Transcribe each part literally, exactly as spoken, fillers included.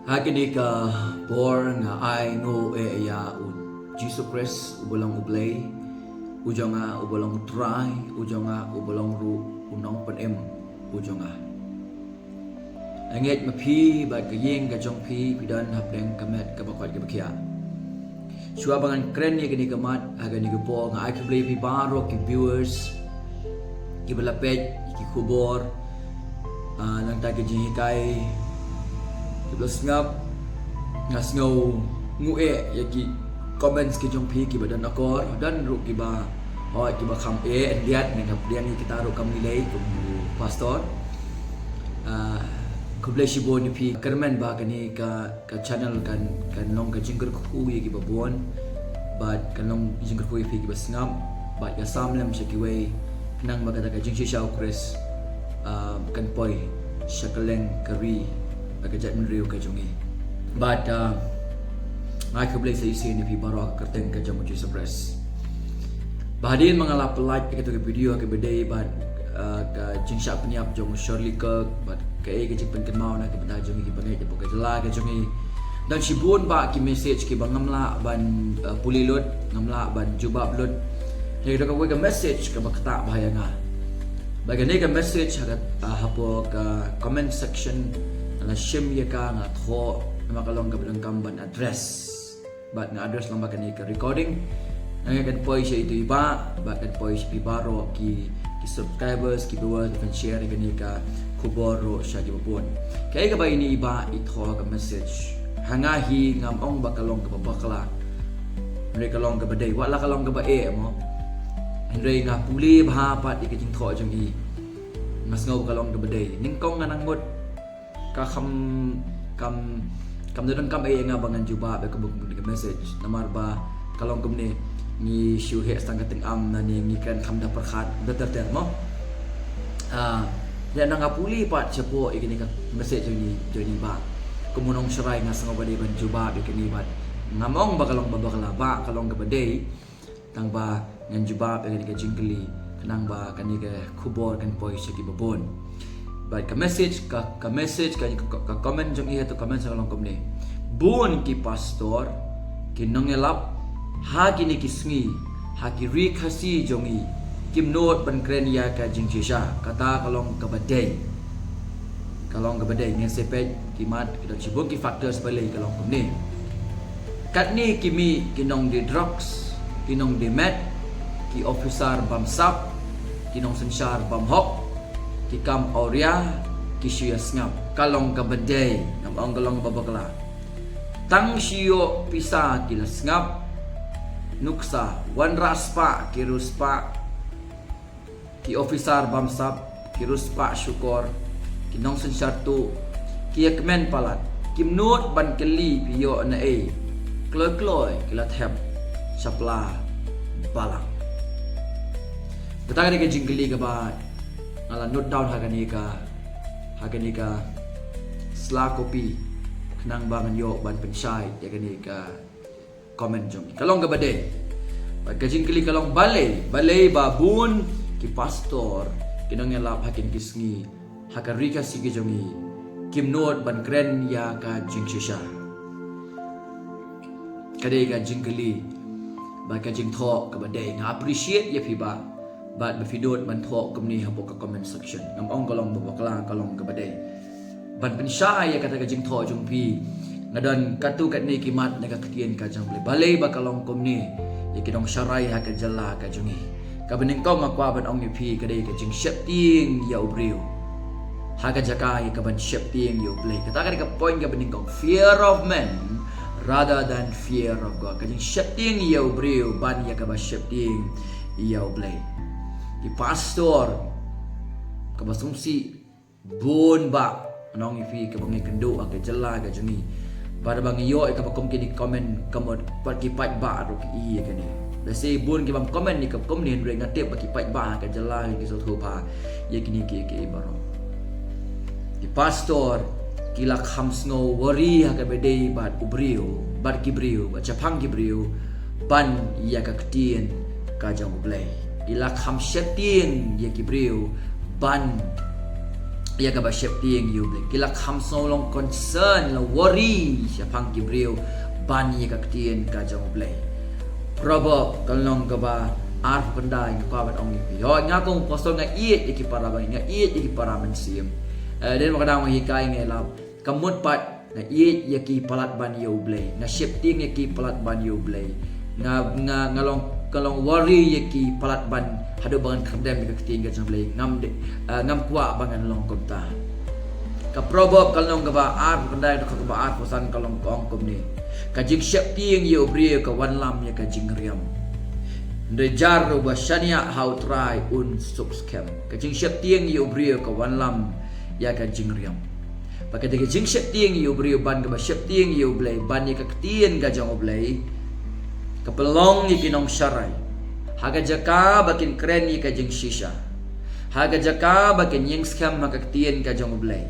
Ha kane ka por nga ai nguh ïa u Jisu Khrist uba long U Blei u jong nga, uba long U Trai u jong nga, uba long ruh u Nongpynim u jong nga. Nga ngeit ma phi bad ka ïing ka jong phi, phi don hapdeng ka met kaba koit kaba khiah. Shuwa ba ngan kren ïa kane ka mat ha kane ka por, nga ai khublei ïa phi baroh ki viewers kiba la peit ïa ki khubor, ah, nangta ki jinghikai kiba la sngap. Nga sngew nguh eh ïa ki comments ki jong phi kiba don akor, don ruh kiba hoi kiba kham eh, hynrei nga pdiang ïa kita ruh kam lei kum u pastor. Ah, khublei shibun ïa phi. Kyrmen ba kane ka ka channel kan, kan long ka jingkyrkhu ïa kiba bun, bad kan long jingkyrkhu ïa phi kiba sngap, bad ka sam lem sha kiwei, khnang ba kata ka jingshisha U Khrist, ah, kan poi sha kylleng ka ri bad ka jaitbynriew ka jong ngi. Bad, ah, nga ai khublei sa shisien ïa phi baroh ha ka kyrteng ka jong U Jisu Khrist. Ba hadien ba nga la pyllait ïa kata ka video kaba dei bad, ah, ka jingshah pynïap jong u Charlie Kirk bad kaei ka jingpynkynmaw na ka bynta jong ngi kiba ngeit hapoh ka jylla ka jong ngi. Don shibun bah ki message kiba ngam lah ban, ah, pule lut, ngam lah ban jubab lut. Hynrei ka don kawei ka message kaba ktah bha ïa nga. Bad kane ka message ha ka, ah, hapoh ka comment section nga la shim ïa ka, nga la thoh namar ka long kaba donkam ban address. Bad nga address lang bad kane ka recording. Nga ngeit kan poi sha itu i bah, bad kan poi sha phi baroh ki, ki subscribers, ki viewers, ban share ïa kane ka khubor ruh sha kiba bun. Kaei kaba ine i bah i thoh ka message. Ha nga hi ngam ong ba ka long kaba bakla, hynrei ka long kaba dei. Wat la ka long kaba eh mo, hynrei nga pule bha pat ïa ka jingthoh jong i. Nga sngew ba ka long kaba dei. Nyngkong nga nang mut ka kham, kam, kam da donkam eh ïa nga ba ngan jubab ïa ka bun bun ka message. Namar ba ka long kumne, ngi shu heh tang ka tyngam, nangne ngi kren kham da pyrkhat da ter ter mo. Ah, ïa nga pule pat shapoh ïa kane ka message jong i, jong i bah. Kum u nongsharai nga sngew ba dei ban jubab ïa kane bad ngam ong ba ka long ba bakla bah, ka long kaba dei. Tang ba ngan jubab ïa kane ka jingkylli, khnang ba kane ka khubor kan poi sha kiba bun. Bad ka message, ka, ka message, ka, ka, ka comment jong i ha tu comment sa ka long kumne. Bun ki pastor, ki nongïalap ha kine ki sngi ha ki ri Khasi jong i kim nud ban kren ïa ka jingshisha. Kata ka long kaba dei. Ka long kaba dei, ngan sa peit ki mat, ki don shibun ki factors balei ka long kumne. Katne ki mih ki nongdie drugs, ki nongdie meth, ki officer bamsap, ki nongsynshar bamhok, ki kam awria, ki shu ïa sngap. Ka long kaba dei, ngam ong ka long ba bakla. Tang shu ïoh pisa ki la sngap. Nuksa, wanrah spah ki riewspah, ki officer bamsap, ki riewspah shukor, ki nongsynshar tuh, ki ïa kmen palat, kim nud ban kylli phi ïoh naei, kloi kloi ki la thep sha pla balang. Kata ka dei ka jingkylli kaba nga la note down ha kane ka, ha kane ka sla copy, khnang ba ngan ïoh ban pynshai ïa kane ka comment jong i. Ka long kaba dei. Bad ka jingkylli ka long balei, balei ba bun ki pastor, ki nongïalap ha kine ki sngi ha ka ri Khasi ka jong i kim nud ban kren ïa ka jingshisha. Ka dei ka jingkylli bad ka jingthoh kaba dei. Nga appreciate ïa phi bah. Bad ba phi nud ban thoh kumne hapoh ka comment section. Ngam ong ka long ba bakla, ka long kaba dei. Ban pynshai ïa kata ka jingthoh jong phi, nga don katto katne ki mat na ka ktien ka jong U Blei. Balei ba ka long kumne ïa ki nongsharai ha ka jylla ka jong i. Kaba nyngkong nga kwah ban ong ïa phi ka dei ka jingsheptieng ïa u briew ha ka jaka ïa kaban sheptieng ïa U Blei. Kata ka dei ka point kaba nyngkong. Fear of man rather than fear of God. Ka jingsheptieng ïa u briew ban ïa kaba sheptieng ïa U Blei. Ki pastor kaba sngewsih bun bah, ngan ong ïa phi, kaba ngi kynduh ha ka jylla ka jong ngi. Bad ba ngi ïoh ïa kaba kum kine ki comment, ka mut pat ki paidbah ruh ki i ïa kane. Lehse bun ki bym comment ïa ka kumne, hynrei nga tip ba ki paidbah ha ka jylla ki sngewthuh bha ïa kine kiei kiei baroh. Ki pastor ki la kham sngew worry ha kaba dei bad u briew, bad ki briew, bad shaphang ki briew, ban ïa ka ktien ka jong U Blei. Ki la kham sheptieng ïa ki briew ban ïa kaba sheptieng ïa U Blei. Ki la kham sngew long concern, la worry shaphang ki briew ban ïa ka ktien ka jong U Blei. Proverb ka lynnong kaba arphew khyndai, nga kwah ban ong ïa phi. Hooid, nga kum u apostol nga ïeit ïa ki para bangeit, nga ïeit ïa ki para mynsiem. Eh, dei namar kata nga hikai, nga lap. Ka mut pat nga ïeit ïa ki palat ban ïa U Blei, nga sheptieng ïa ki palat ban ïa U Blei. Nga, nga, nga long, nga long worry ïa ki palat ban haduh ba ngan kyrdem ïa ka ktien ka jong U Blei. Ngam dei, eh, ngam kwah ba ngan long kumta. Ka Proverb ka lynnong kaba arphew khyndai, dkhot kaba arphew san ka long, ka ong kumne: Ka jingsheptieng ïa u briew ka wanlam ïa ka jingriam, hynrei jar uba shaniah ha U Trai un suk skhem. Ka jingsheptieng ïa u briew ka wanlam ïa ka jingriam. Bad kata ka jingsheptieng ïa u briew ban kaba sheptieng ïa U Blei, ban ïa ka ktien ka jong U Blei, ka pynlong ïa ki nongsharai ha ka jaka ba kin kren ïa ka jingshisha, ha ka jaka ba kin ïeng skhem ha ka ktien ka jong U Blei,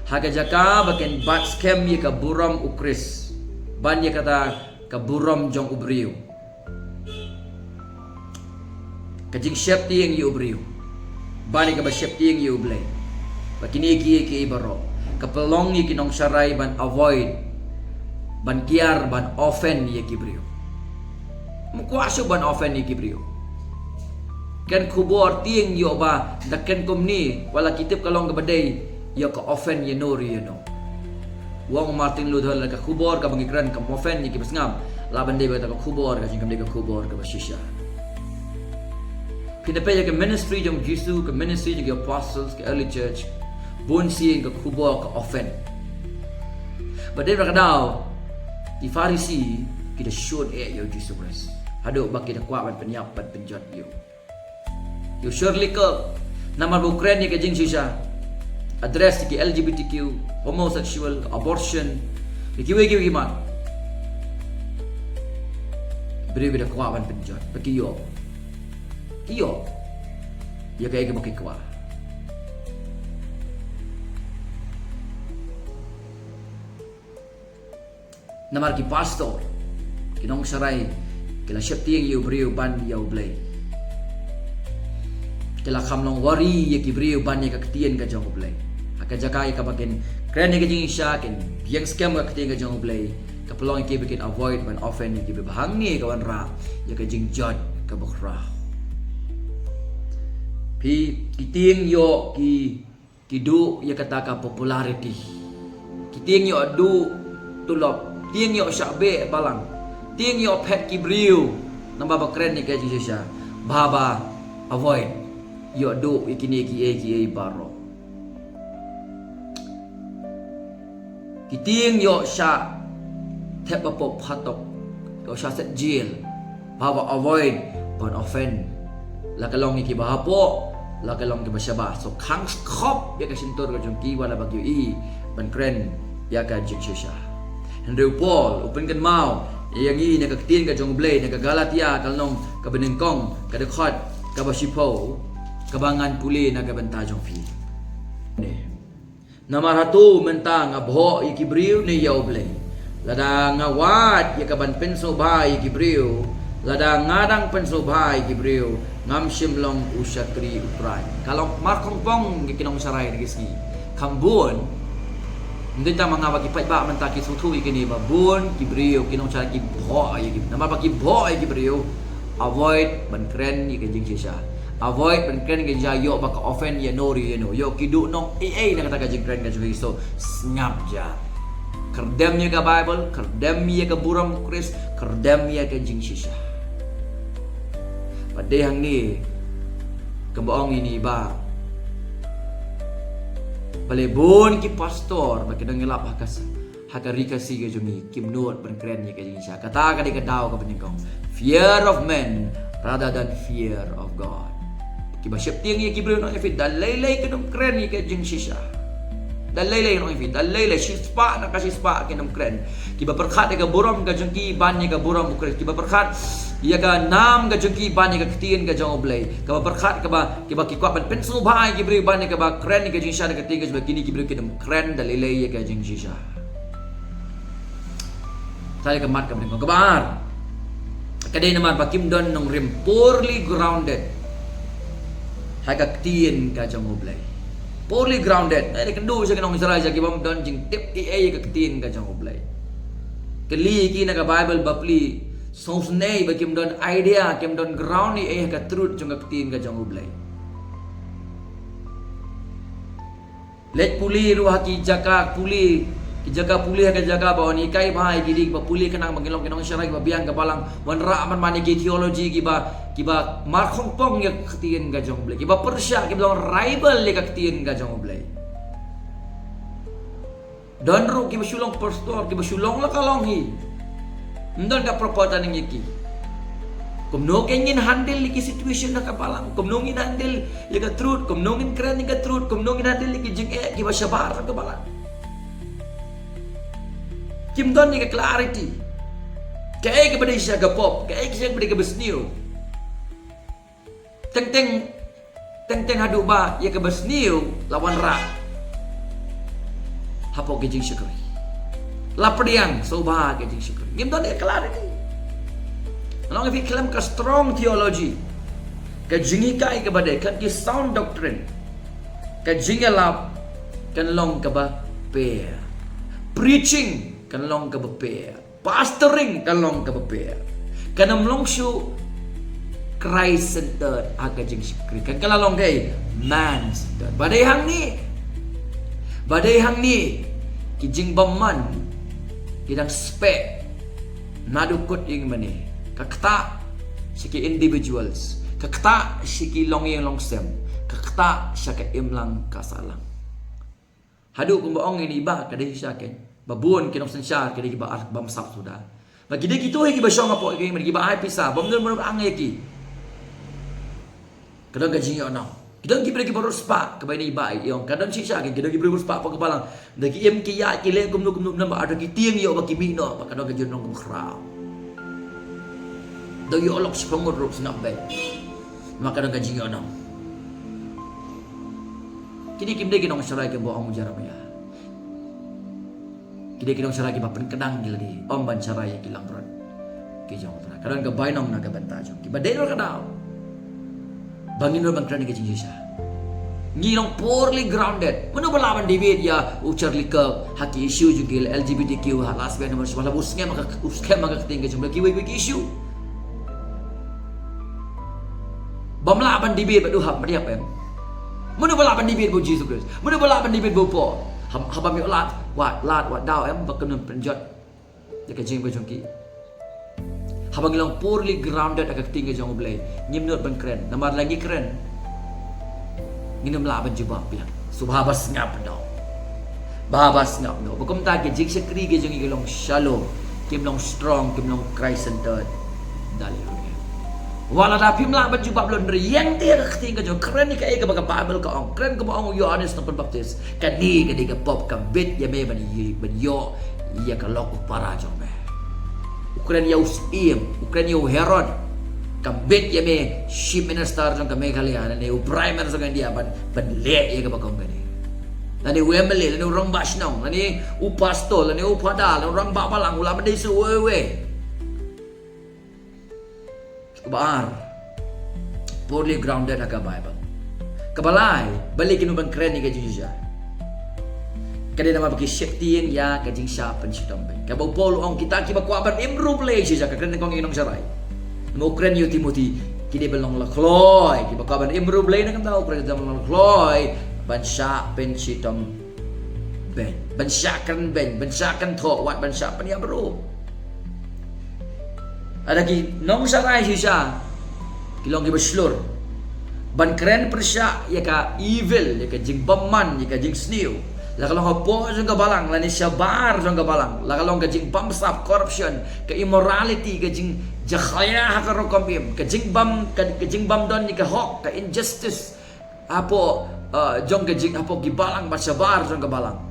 ha ka jaka ba kin bat skhem ïa ka burom U Khrist, ban ïa kata ka burom jong u briew. Ka jingsheptieng ïa u briew ban ïa kaba sheptieng ïa U Blei, bad kine kiei kiei baroh, ka pynlong ïa ki nongsharai ban avoid, ban kiar, ban offend ïa ki briew. Ym kwah shuh ban offend ïa ki briew. Kren khubor tieng ïoh ba da kren kumne, wat la ki tip ka long kaba dei, ïoh ka offend ïano re ïano. U ong u Martin Luther, la ka khubor kaba ngi kren kam offend ïa kiba sngap, lah ban dei ba kata ka khubor ka jong ngi kam dei ka khubor kaba shisha. Phi da peit ïa ka ministry jong U Jisu, ka ministry jong ki apostles, ka early church, bun sien ka khubor ka offend. Bad dei ba ka daw, ki Pharisi ki da shun eh ïa U Jisu Khrist haduh ba ki da kwah ban pynïap, ban pynjot ïa u. Ïa u Charlie Kirk, namar ba u kren ïa ka jingshisha, address ïa ki L G B T Q, homosexual, abortion, ïa kiwei kiwei ki mat. Briew ki da kwah ban pynjot, ba ki ïoh, ki ïoh ïa kaei kaba ki kwah. Namar ki pastor, ki nongsharai, ki la sheptieng ïa u briew ban ïa U Blei. Ki la kham long worry ïa ki briew ban ïa ka ktien ka jong U Blei. Ha ka jaka ïa kaba kin kren ïa ka jingshisha, kin ïeng skhem ka ktien ka jong U Blei, ka pynlong ïa ki ba kin avoid ban offend ïa ki briew. Bad hangne ka wanrah ïa ka jingjot kaba khraw. Phi, ki tieng ïoh ki Ki duh ïa kata ka popularity. Ki tieng ïoh duh tulop, tieng ïoh shah beh balang, tieng ïoh phet ki briew, namar ba kren ïa ka jingshisha. Bha ba avoid, ïoh duh ïa kine kiei kiei baroh. Ki tieng ïoh shah thep ba pop phatok, ïoh shah set jail. Bha ba avoid ban offend, la ka long ïa kiba hapoh, la ka long kiba shabar. So khang skhop ïa ka shyntur ka jong ki wat la ba ki ïohi ban kren ïa ka jingshisha. Hynrei u Paul u pynkynmaw ïa ngi na ka ktien ka jong U Blei, na ka Galatia ka lynnong kaba nyngkong, ka dkhot kaba shiphew, kaba ngan pule na ka bynta jong phi. Ne. Namar hato mynta nga bhoh ïa ki briew ne ïa U Blei? Lada nga wad ïa ka ban pynsngewbha ïa ki briew, lada nga dang pynsngewbha ïa ki briew, ngam shym long u shakri U Trai. Ka long markhongpong ïa ki nongsharai na ki sngi. Kham bun, ym dei tang ma nga ba ki paidbah mynta ki sngewthuh ïa kine, ba bun ki briew, ki nongsharai ki bhoh ïa ki, namar ba ki bhoh ïa ki briew, avoid ban kren ïa ka jingshisha. Avoid ban kren ïa ka jingshisha, ïoh ba ka offend ïano re ïano. Ïoh ki duh nongeiei na kata ka jingkren ka jong ki. So sngap jar. Kyrdem ïa ka Baibl, kyrdem ïa ka burom U Khrist, kyrdem ïa ka jingshisha. Bad dei hangne kaba ong ïa ngi ba balei bun ki pastor ba ki dang ïalap ha ka sa ha ka ri Khasi ka jong ngi kim nud ban kren ïa ka jingshisha. Kata ka dei ka daw kaba nyngkong. Fear of men rather than fear of God. Kiba sheptieng ïa ki briew, nong ïa phi, da lei lei kin ym kren ïa ka jingshisha. Da lei lei, nong ïa phi, da lei lei, shispah na ka shispah kin ym kren. Kiba pyrkhat ïa ka burom ka jong ki ban ïa ka burom U Khrist. Kiba pyrkhat ïa ka nam ka jong ki ban ïa ka ktien ka jong U Blei. Kaba pyrkhat, kaba, kiba ki kwah ban pynsngewbha ïa ki briew ban ïa kaba kren ïa ka jingshisha na ka ktien ka jong U Blei, kine ki briew kin ym kren da lei lei ïa ka jingshisha. Kata ka mat kaba nyngkong. Kaba ar, ka dei namar ba kim don nongrim, poorly grounded ha ka ktien ka jong U Blei. Poorly grounded. Ngi kynduh sha ki nongsharai sha ki bym don jingtip ei ei ka ktien ka jong U Blei. Kylli ki na ka Bible bapli, sngewsynei ba kim don idea, kim don ground ei ei ha ka truth jong ka ktien ka jong U Blei. Leit pule ruh ha ki jaka pule, ki jaka pule ha ka jaka ba wan hikai bha ïa ki dei kiba pule khnang ba ngin long ki nongsharai kiba biang ka balang, wanrah man man ïa ki theology kiba, kiba markhongpong ïa ka ktien ka jong U Blei, kiba pyrshah, kiba long rival ïa ka ktien ka jong U Blei. Don ruh kiba shu long pastor, kiba shu long la ka long hi. Ym don ka proper training ïa ki. Kumno ngin handle ïa ki situation na ka balang, kumno ngin handle ïa ka truth, kumno ngin kren ïa ka truth, kumno ngin handle ïa ki jingeh kiba shabar na ka balang. Kim don ïa ka clarity. Kaei kaba dei shisha ka pop, kaei kaba dei kaba sniew. Teng teng, teng teng haduh ba ïa kaba sniew la wanrah hapoh ki jingshakri. La pdiang shuh ba ki jingshakri. Ngim don ïa ka clarity. Ngi long ïa phi khlem ka strong theology, ka jinghikai kaba dei, khlem ki sound doctrine, ka jingïalap kan long kaba pher. Preaching kan long kaba pher. Pastoring kan long kaba pher. Kan ym long shuh Christ centered ha ka jingshakri. Kan ka la long kaei? Man centered. Ba dei hangne, ba dei hangne ki jingbymman ki dang speh naduh kut ïing mane. Ka ktah sha ki individuals, ka ktah sha ki longïing longsem, ka ktah sha ka imlang ka sahlang. Haduh kumba ong ïa i Bah, ka dei shisha kein ba bun ki nongsynshar ki dei kiba ar bamsap suda. Ba ki dei kito hi kiba shong hapoh ki, kiba ai pisa, bym don mano ba ang ïa ki. Ka don ka jingïohnong. Ki don ki briew kiba riewspah, kaba ïa i Bah i ong, ka don shisha kein, ki don ki briew riewspah hapoh ka balang. Da ki im ki ïaid ki leh kumno kumno, namar ba da ki tieng ïoh ba ki mih noh, ba ka don ka jingïohnong kaba khraw. Da ïoh lok shaphang ngut ruh sngap beit. Namar ka don ka jingïohnong. Kine kim dei ki nongsharai kiba ong u Jeremiah. Ki dei ki nongsharai kiba pynkdang ki lade, ym ban sharai ïa ki langbrot ki jong U Trai. Ka don ka bainong na ka bynta jong ki. Ba dei ruh ka daw ba ngin nud ban kren ïa ka jingshisha. Ngi long poorly grounded. Mano ba lah ban debate ïa u Charlie Kirk ha ki issue jong ki L G B T Q, ha lesbian, homosexual, ba u skhem ha ka, u skhem ha ka ktien ka jong U Blei, kiwei kiwei ki issue. Bym lah ban debate bad u hap, bad u hap em. Mano ba lah ban debate bad u Jisu Khrist? Mano ba lah ban debate bad u Paul? Hab-, haba ym ïoh lad, wat lad, wat daw em, ba kan ym pynjot ïa ka jingim ka jong ki. Haba ngi long poorly grounded ha ka ktien ka jong U Blei, ngim nud ban kren. Namar lada ngi kren, ngin ym lah ban jubab biang. So ba haba sngap noh, ba haba sngap noh. Ba kumta ki jingshakri ki jong ngi ki long shallow, kim long strong, kim long Christ centered. Haleluya. Wat lada phim lah ban jubab lynti, ïeng te ha ka ktien ka jong, kren ïa kaei kaba ka Bible ka ong, kren kaba ong u Ïohannes Nongpynbaptis. Kane ka dei ka pop, ka bit ïa me ban ï-, ban ïoh ïa ka lok u para jong me. U kren ïa u Syiem, u kren ïa u Herod. Ka bit ïa me Chief Minister jong ka Meghalaya, lane u Prime Minister jong ka India, ban, ban leh ïa kaba kum kane. Lane u M L A, lane u rangbah shnong, lane u pastor, lane u phadar, lane u rangbah balang, u lah ban dei sa uwei uwei. Kaba ar, poorly grounded ha ka Bible. Kaba lai, balei kin nud ban kren ïa ka jingshisha? Ka dei namar ba ki sheptieng ïa ka jingshah pynshitom beiñ. Kaba u Paul u ong, kita kiba kwah ban im ruh Blei shisha, ka kren nyngkong ïa ki nongsharai. Namar u kren ïa u Timothy, ki dei ban long la khloi, kiba kwah ban im ruh Blei, na ka bynta u kren ban long la khloi ban shah pynshitom beiñ, ban shah kren beiñ, ban shah kynthoh, wat ban shah pynïap ruh. Lada ki nongsharai shisha ki long kiba shlur ban kren pyrshah ïa ka evil, ïa ka jingbymman, ïa ka jingsniew, la ka long hapoh jong ka balang lane shabar jong ka balang, la ka long ka jingbamsap, corruption, ka immorality, ka jingjakhlia ha ka rukom im, ka jingbym, ka, ka jingbymdon ïa ka hok, ka injustice, hapoh, eh, jong ka jing, hapoh ki balang bad shabar jong ka balang.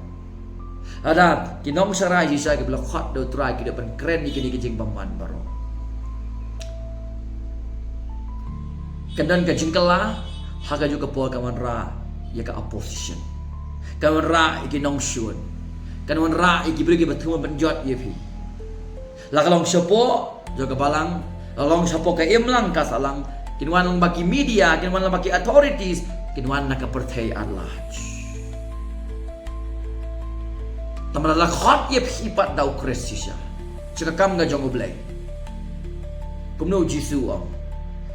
Lada ki nongsharai shisha kiba la khot da u Trai ki dei ban kren ïa kine ki jingbymman baroh, kan don ka jingkylla. Ha kajuh ka por kan wanrah ïa ka opposition, kan wanrah ïa ki nongshun, kan wanrah ïa ki briew kiba thmu ban jot ïa phi. La ka long shapoh jong ka balang, la ka long shapoh ka imlang ka sahlang, kin wan lang bad ki media, kin wan lang bad ki authorities, kin wan na ka pyrthei at large. Tangba la khot ïa phi pat da u Khrist shisha sha ka kam ka jong U Blei. Kumno u Jisu u ong?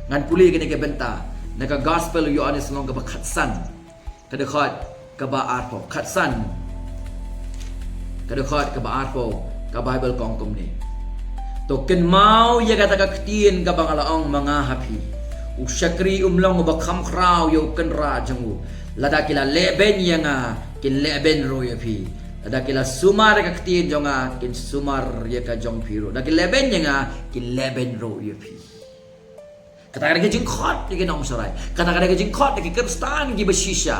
Ngan pule kane ka bynta na ka Gospel u Ïoannis lynnong kaba khatsan, ka dkhot kaba arphew. Khatsan, ka dkhot kaba arphew, ka Baibl ka ong kumne: To kynmaw ïa kata ka ktien kaba nga la ong ma nga ha phi: U shakri um long uba kham khraw ïa u kynrad jong u. Lada ki la lehbeiñ ïa nga, kin lehbeiñ ruh ïa phi. Lada ki la sumar ïa ka ktien jong nga, kin sumar ïa ka jong phi ruh. Lada ki lehbeiñ ïa nga, kin lehbeiñ ruh ïa phi. Kata ka dei ka jingkhot ïa ki nongsharai. Kata ka dei ka jingkhot ïa ki Khristan kiba shisha.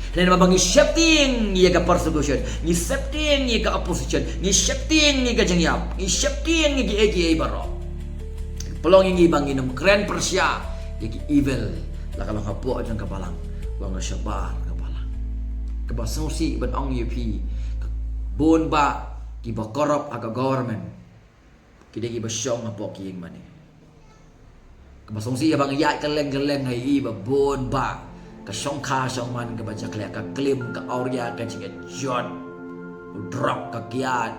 Hynrei namar ba ngi sheptieng ïa ka persecution, ngi sheptieng ïa ka opposition, ngi sheptieng ïa ka jingïap, ngi sheptieng ïa kiei kiei baroh, pynlong ïa ngi ba ngin ym kren pyrshah ïa ki evil, la ka long hapoh jong ka balang, la ka long shabar ka balang. Kaba sngewsih ban ong ïa phi, bun bah kiba corrupt ha ka government, ki dei kiba shong hapoh ki ïing mane. Kaba sngewsih, haba nga ïaid kylleng kylleng nga ïohi ba bun bah ka shongkha shongman kaba jakhlia, ka klim, ka awria, ka jingïaid jot, u drok, ka kiad,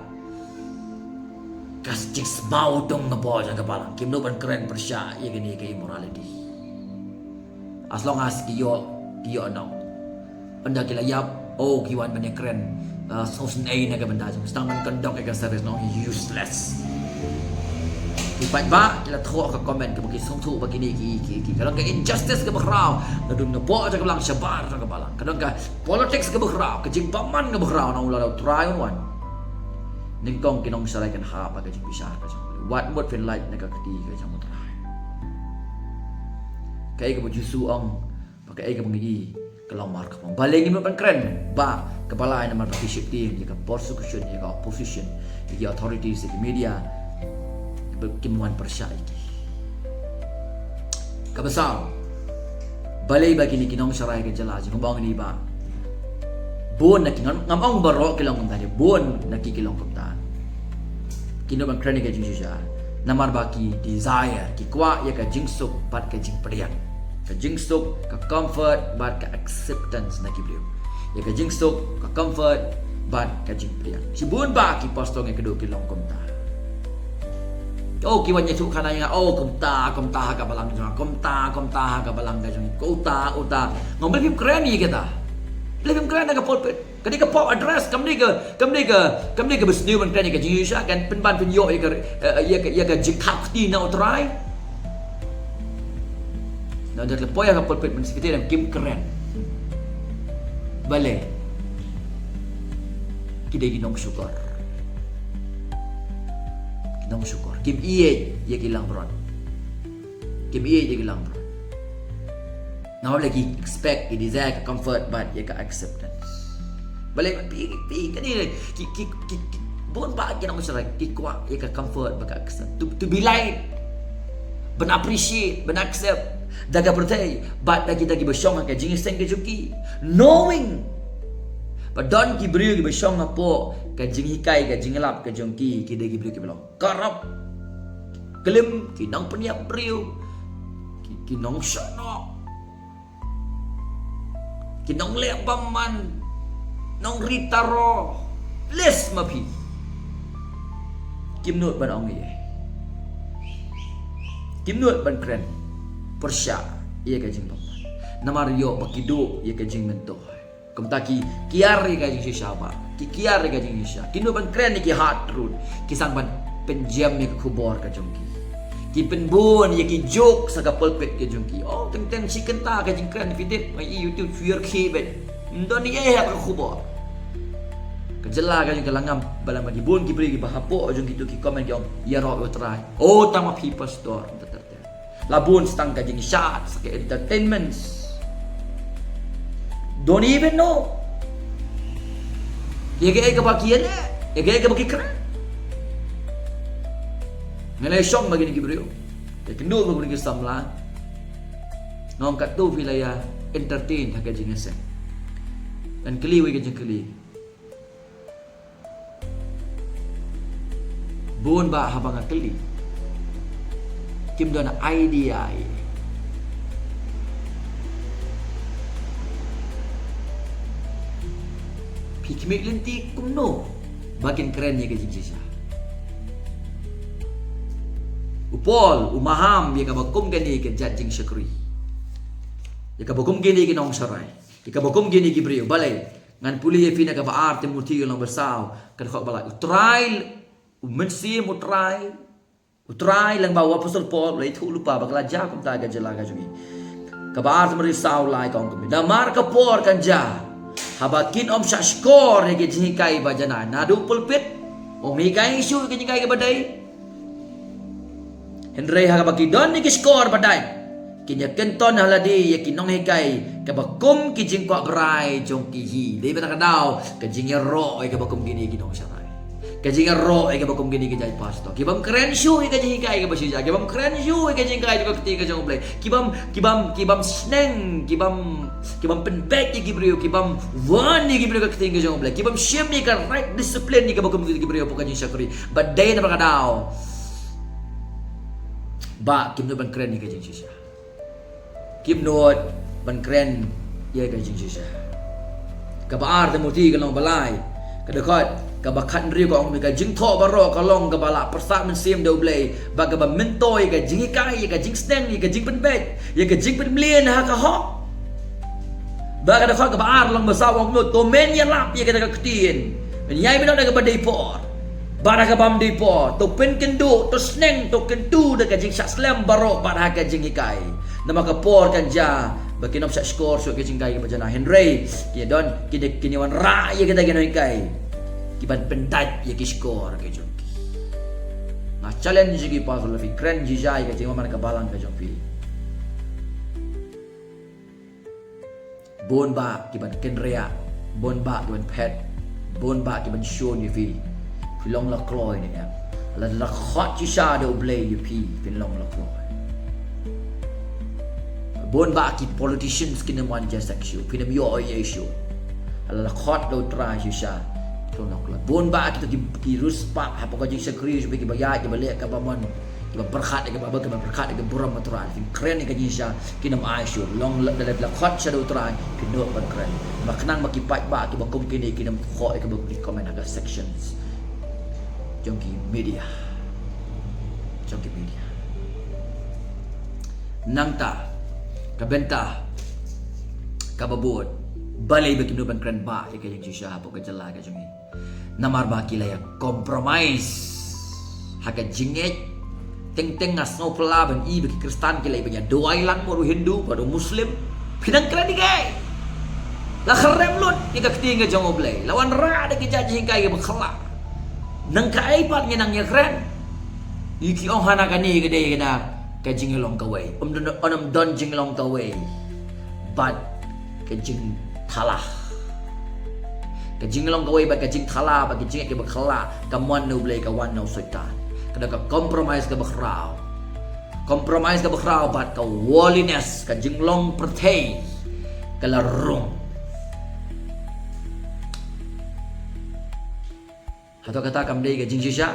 ka jingsmaw tong hapoh jong ka balang. Kim nud ban kren pyrshah ïa kane ka immorality. As long as ki ïoh, ki ïoh noh. Ynda ki la ïap, oh, ki wan ban ïakren, ah, sngewsynei na ka bynta jong, sdang ban kyndong ïa ka service, noh, useless. Ki paidbah ki la thoh ha ka comment kaba ki sngewthuh ba kine ki, ki, ki, ka long ka injustice kaba khraw. La don ka pok jong ka balang, shabar jong ka balang. Ka long ka politics kaba khraw, ka jingbymman kaba khraw, na u la dei u Trai un wan. Nyngkong ki nongsharai kin hap ha ka jingbishar ka jong. Wat mut phin lait na ka kti ka jong u Trai. Kaei kaba u Jisu u ong, bad kaei kaba ngi i, ka long markhapong. Balei ngim nud ban kren ba ka balai namar ba ki sheptieng ïa ka persecution, ïa ka opposition, ïa ki authorities, ïa ki media, ba kim wan pyrshah ïa ki. Kaba saw, balei ba kine ki nongsharai ka jylla jong ngi, ba bun na ki, ngam, ngam ong baroh ki long kumta, bun na ki ki long kumta. Ki nud ban kren ïa ka jingshisha namar ba ki desire, ki kwah ïa ka jingsuk bad ka jingpdiang. Ka jingsuk, ka comfort bad ka acceptance na ki briew. Ïa ka jingsuk, ka comfort bad ka jingpdiang. Shibun bah ki pastor ngi kdew ki long kumta. Oh, ki wan ïathuh khana ïa nga, oh, kumta, kumta ha ka balang jong nga, kumta, kumta ha ka balang ka jong nga, uta, uta. Nga ong balei phim kren ïa kita? Balei phim kren ha ka pulpit? Ka dei ka pop address, kam dei ka, kam dei ka, kam dei kaba sniew ban kren ïa ka jingshisha, kan pynban pynïoh ïa ka, eh, ïa ka, ïa ka jingkhap kti na u Trai. Nangta la poi ha ka pulpit mynstep, ki dei kim kren. Balei? Ki dei ki nongshukor. Ki nongshukor. Kim ïeit ïa ki langbrot. Kim ïeit ïa ki langbrot. Namar balei? Ki expect, ki desire ka comfort bad ïa ka acceptance. Balei? Phi, phi, kane ki, ki, ki, ki, bun bah ki nongsharai ki kwah ïa ka comfort bad ka acceptance. To, to be liked, ban appreciate, ban accept da ka pyrthei bad da kita kiba shong ha ka jingïaseng ka jong ki. Knowing ba don ki briew kiba shong hapoh ka jinghikai, ka jinglap ka jong ki, ki dei ki briew kiba long corrupt, klim, ki nongpynïap briew, ki, ki nongshah noh, ki nongleh bymman, nongri taro, list ma phi. Kim nud ban ong ei ei. Kim nud ban kren pyrshah ïa ka jingbymman. Namar ïoh ba ki duh ïa ka jingmyntoi. Kumta ki kiar ïa ka jingshisha bah. Ki kiar ïa ka jingshisha. Ki nud ban kren ïa ki hard truth. Ki sdang ban pynjem ïa ka khubor ka jong ki. Ki pynbun ïa ki joke sha ka pulpit ka jong ki. Oh, teng teng shi kynta ka jingkren, phi tip, ngi i YouTube shu ïarkhie beit. Ym don ei ei ha ka khubor. Ka jylla ka jong ka la ngam, ba la ma ki bun ki briew kiba hapoh jong kito ki comment ki ong, ïaroh ïa u Trai. Oh, tang ma phi pastor. La bun sdang ka jingshad, sa ka entertainments. Don't even know ïa kaei kaba ki ïaleh, ïa kaei kaba ki kren. Nga la shong bad kine ki briew, ïakynduh bad kine ki samla. Nga ong katto phi la ïa entertain ha ka jingïaseng. Ngan kylli wei ka jingkylli. Bun bah haba nga kylli, kim don idea ei. Phi khmih lynti kumno? ba kin kren ïa ka jingshisha. U Paul u maham ïa kaba kum kane ka jait jingshakri, ïa kaba kum kine ki nongsharai, ïa kaba kum kine ki briew. Balei? Ngan pule ïa phi na kaba ar Timothi ka lynnong ba saw, ka dkhot ba lai. U Trai, u Mynsiem U Trai, U Trai lyngba u Apostol Paul u la ïathuh lypa ba ka la jia kumta ha ka jylla ka jong ngi. Kaba ar Timothi saw lai ka ong kumne: Namar ka por kan jia haba kin ym shah shkor ïa ki jinghikai ba janai naduh pulpit, ym hikai shuh ïa ki jinghikai kaba dei. Hynrei ha kaba ki don ïa ki shkor ba dei, kin ïa kynton ha lade ïa ki nonghikai kaba kum ki jingkwah brai jong ki hi. Dei bad ka daw ka jingïaroh ïa kaba kum kine ki nongsharai, ka jingïaroh ïa kaba kum kine ki jait pastor. Ki bym kren shuh ïa ka jinghikai kaba shisha, ki bym kren shuh ïa ka jinghikai jong ka ktien ka jong U Blei. Ki bym, ki bym, ki bym sneng, ki bym, ki bym pynbeit ïa ki briew, ki bym wan ïa ki briew ka ktien ka jong U Blei. Ki bym shim ïa ka right discipline ïa kaba kum kine ki briew hapoh ka jingshakri. Bad dei namar ka daw ba kim nud ban kren ïa ka jingshisha. Kim nud ban kren ïa ka jingshisha. Kaba ar Timothi ka lynnong ba lai, ka dkhot kaba khathynriew ka ong kumne: Ka jingthoh baroh ka long kaba la pyrsad mynsiem da U Blei, bad kaba myntoi ïa ka jinghikai, ïa ka jingsneng, ïa ka jingpynbeit, ïa ka jingpynmlien ha ka hok. Bad ka dkhot kaba ar lynnong ba saw ka ong kumne: To men ïalap ïa kata ka ktien, men ïai bynrap da kaba dei por bad da kaba ym dei por. To pynkynduh, to sneng, to kyntu da ka jingshah slem baroh bad ha ka jinghikai. Namar ka por kan jia ba kin ym shah shkor shuh ïa ki jinghikai kaba janai, hynrei kin ïa don, kin ïa, kin ïa wanrah ïa kita ki nonghikai kiban pyndait ïa ki shkor ki jong ki. Nga challenge ïa ki pastor, lada phi kren jingshai ïa ka jingmane ka balang ka jong phi, bun bah kiban kynriah, bun bah kiban phet, bun bah kiban shun ïa phi. Phi long la kloi ne em? Lada la khot shisha da U Blei ïa phi, phin long la kloi. Bun bah ki politicians kin ym wan jingshakri shuh, phin ym ïoh ei ei shuh. Lada la khot da U Trai shisha, phin long la kloi. Bun bah kita ki, ki riewspah hapoh ka jingshakri shuh, kiba ïaid, kiba leh kaba mon, kiba pyrkhat ïa ka Baibl, kiba pyrkhat ïa ka burom U Trai, phin kren ïa ka jingshisha, kin ym ai shuh. Long la, la, la khot shisha da U Trai, phin nud ban kren. Namar khnang ba ki paidbah kiba kum kine kin ym thoh ïa kaba kum ki comment ha ka sections jong ki media, jong ki media. Nangta ka bynta kaba bud, balei ba kim nud ban kren bah ïa ka jingshisha hapoh ka jylla ka jong ngi? Namar ba ki la ïa compromise ha ka jingngeit. Teng teng nga sngewphylla ban i ba ki Khristan ki la ïa ban ïa duwai lang bad u Hindu bad u Muslim. Phi nang kren ïa kaei? La khrem lut ïa ka ktien ka jong U Blei, la wanrah da ki jait jinghikai kiba khyllah. Nang kaei pat ngi nang ïa kren? Ïa ki ong hana kane ka dei kane ka jinglong kawei. Ym don, ym don jinglong kawei bad ka jingthala. Ka jinglong kawei bad ka jingthala bad ka jingngeit kaba khyllah ka mon na U Blei, ka wan na u Soitan. Ka dei ka compromise kaba khraw. Compromise kaba khraw bad ka worldliness, ka jinglong pyrthei, ka la rung. Hato kata kam dei ka jingshisha?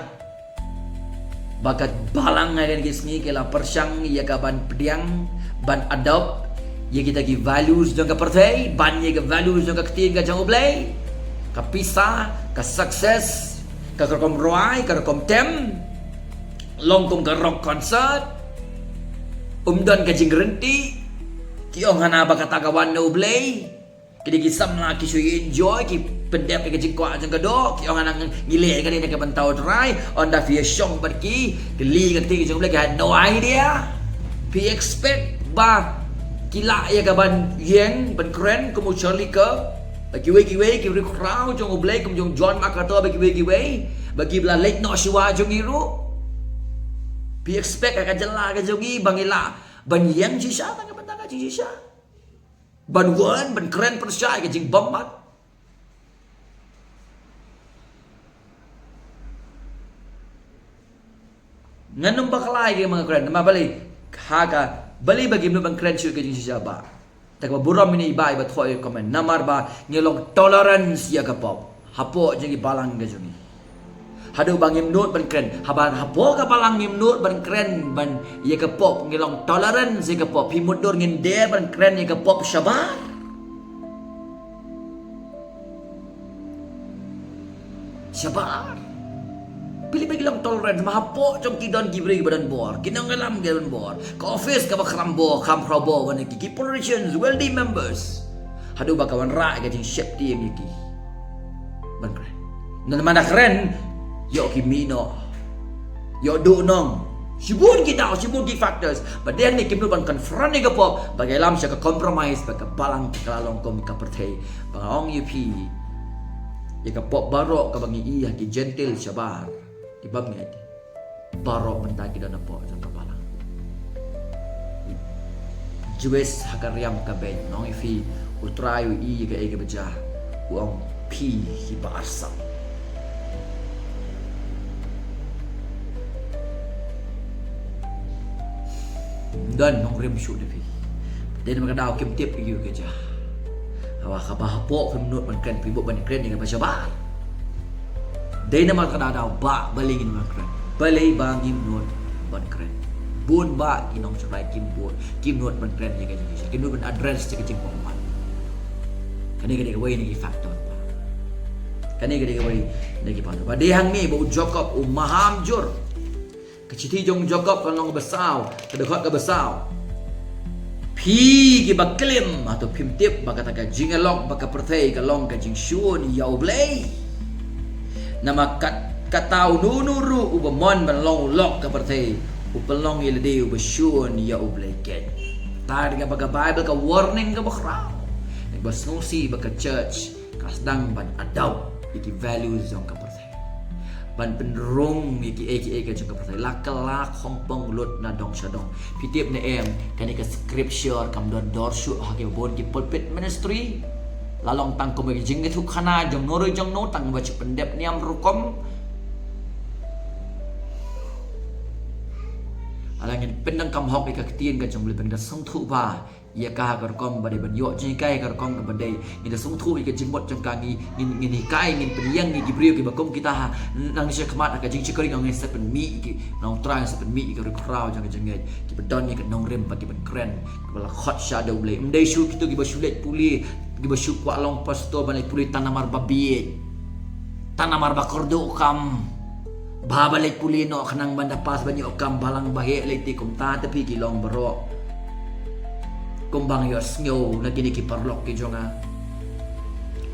Ba ka balang ha kine ki sngi ki la pyrshang ïa ka ban pdiang, ban adopt ïa kita ki values jong ka pyrthei ban ïa ka values jong ka ktien ka jong U Blei. Ka pisa, ka success, ka rukom rwai, ka rukom tem, long kum ka rock concert. Ym don ka jingrynti. Ki ong hana ba kata ka wan na U Blei. Ki dei ki samla ki shu enjoy, ki pyndep ïa ka jingkwah jong ka doh, ki ong nang ngi leh ïa kane na ka bynta U Trai. Ynda phi ïa shong bad ki, ki leh ïa ka ktien ka jong U Blei, ki had no idea. Phi expect ba ki lah ïa ka ban ïeng ban kren kum u Charlie Kirk, ba kiwei kiwei ki riewkhraw jong U Blei kum jong John MacArthur, ba kiwei kiwei, ba ki ba la leit noh shuwa jong ngi ruh? Phi expect ha ka jylla ka jong ngi ba ngi lah ban ïeng shisha na ka bynta ka jingshisha? Ban wan ban kren pyrshah ïa ka jingbymman. Ngan ym bakla ïa ki ba nga kren, namar balei? Ha ka, balei ba kim nud ban kren shuh ïa ka jingshisha bah? Te kaba burom ïa i bah iba thoh ïa ka comment, namar ba ngi long tolerance ïa ka pop hapoh jong ki balang ka jong ngi. Haduh ba ngim nud ban kren, haba hapoh ka balang ngim nud ban kren ban ïa ka pop, ngi long tolerance ïa ka pop. Phi mutdur ngin dei ban kren ïa ka pop shabar? Shabar. Phi leh ba ki long tolerant, ma hapoh jong ki don ki briew ba don bor, ki nongïalam ki don bor. Ka office kaba khram bor, kham khraw bor, wan ki, ki politicians, wealthy members. Haduh ba ka wanrah ka jingsheptieng ïa ki ban kren. Namar ba kren, ïoh ki mih noh, ïoh duh nong. Shibun ki daw, shibun ki factors. Bad dei hangne kim nud ban confront ïa ka pop, ba ka ïalam sha ka compromise, ba ka balang ka la long kum ka pyrthei. Ba nga ong ïa phi, ïa ka pop baroh kaba ngi ïohi ha ki Jentil shabar, ki bym ngeit. Baroh mynta ki don hapoh jong ka balang. Jwis ha ka riam ka beiñ, nga ong ïa phi, U Trai u ïohi ïa kaei kaba jia, u ong phi hi ba arsap. Don nongrim shuh da phi. Dei namar ka daw kim tip ïa ka jia. Haba kaba hapoh phim nud ban kren, phi bud ban kren ïa kaba shabar. Dei namar ka daw, daw ba balei ngim nud ban kren. Balei ba ngim nud ban kren. Bun ba ki nongshakri kim bud, kim nud ban kren ïa ka jingshakri, kim nud ban address ïa ka jingpynmong. Kane ka dei kawei na ki factor. Kane ka dei kawei na ki factor. Ba dei hangne ba u Jakob u maham jur. Ka shithi jong u Jakob ka lynnong kaba saw, ka dkhot kaba saw. Phi kiba klim, hato phim tip ba kata ka jingïalok bad ka pyrthei ka long ka jingshun ïa U Blei? Namar kat, kata uno uno ruh uba mon ban long u lok ka pyrthei, u pynlong ïa lade uba shun ïa U Blei keiñ. Te kaba ka Baibl ka warning kaba khraw. Kaba sngewsih ba ka church ka sdang ban adopt ïa ki values jong ka pyrthei. Ban pynrung ïa kiei kiei ka jong ka pyrthei. La kylla khongpong lut na dong sha dong. Phi tip ne em, kane ka scripture kam don dor shuh ha kiba bun ki pulpit ministry. La long tang kum ka jingïathuhkhana jong no re jong no, tang ba shu pyndep niam rukom. Lada ngin pyndonkam hok ïa ka ktien ka jong U Blei, ba ngin da sngewthuh ba ïa ka ha ka rukom ba dei ban ïoh jinghikai, ha ka rukom kaba dei. Ngin da sngewthuh ïa ka jingmut jong ka, ngi, ngin, ngin hikai, ngin pynïeng ïa ki briew kiba kum kita ha, nang sha khmat ha ka jingshakri, ngin sa pynmih ïa ki, nang trai sa pynmih ïa ka ri khraw jong ka jingngeit, kiba don ïa ka nongrim ba ki ban kren, kiba la khot sha da U Blei. Ym dei shuh kito kiba shu leit pule, kiba shu kwah long pastor ban leit pule tang namar ba bieit, tang namar ba kyrduh kam. Ba, ba leit pule noh khnang ban da pass ban ïoh kam balang ba heh lei, te kumta te phi ki long baroh. Kumba nga ïohsngew na kine ki paralok ki jong nga.